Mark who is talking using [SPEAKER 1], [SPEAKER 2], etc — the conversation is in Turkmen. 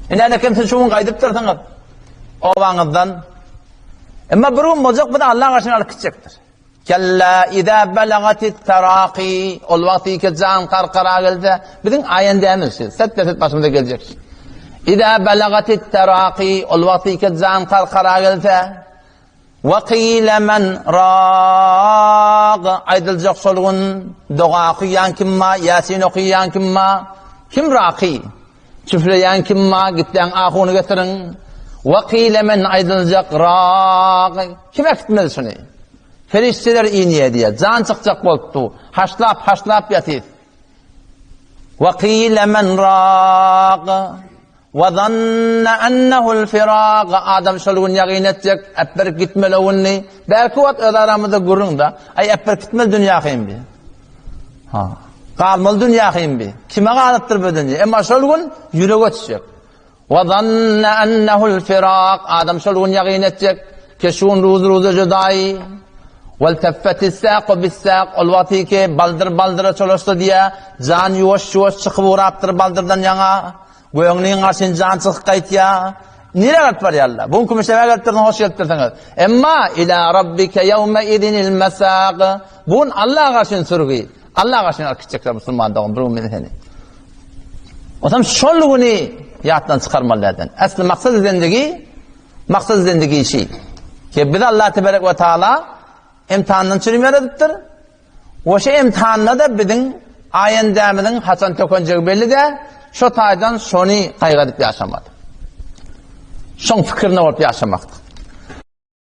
[SPEAKER 1] Ine kim siz şu gün gaýdypdyrsyňyz obaňyzdan. Emma bir gün boljak bizi Allah garşyna alyp gitjekdir. Kella iza balagatit taraqi ol wagty ki jan karkara gelse biziň aýendämiz şu set-set başymyza geljek. Iza balagatit taraqi ol wagty ki jan karkara gelse we qile men raq aýdyljak şol gün doga okuýan kim ma ýasin okuýan kim ma kim raqi Çüfleýän kim ma gitýän ahuny getiriň we qile men aýdyljak raq kim äkitmeli şuny Perişdeler inýä diýýär. Jan çykjak bolupdy. Haşlap, haşlap ýatyr. Wa qila men raq. Wa zanna annahu al-firaq. Adam şol gün ýagyn etjek, äpberip gitmeli o günni. Belki wagt öz aramyzda gürrüň-de. Aý äpberip gitmeli dünýä hym bi. Ha. Galmaly dünýä hym bi. Kime galypdyr bu dünýä? Emma şol gün ýürege düşjek. Wa zanna annahul firaq adam şol gün ýagyn etjek ke şu gün ruz ruza judaýy wal teffetis saqu bis saq ol wagty ki baldyr baldyra çolaşdy diýä jan ýuwaş ýuwaş çykyp ugrapdyr baldyrdan ýaňa göňlüň garşyn jan çykyp gaýtýa nirä galyp barýarlar bu gün kümüşdebä gelipdirsiň hoş gelipdirsiňiz emma ila rabbike ýewme idinil mesaq bu gün Alla garşyn sürgi Alla garşyn alyp gitjekler musulman dogan bir gün men seni Otam şol güni ýatdan çykarmaly dälden. Äsli maksat zendigi, maksat zendigi işi. Ki biz Allah teberek we taala imtihandan çürim ýaradypdyr. We şu imtihanda da biziň aýendämiziň haçan tökenjegi belli däl. Şo taýdan şony gaýgy edip ýaşamaly. Şoň pikirine bolup ýaşamakdyr.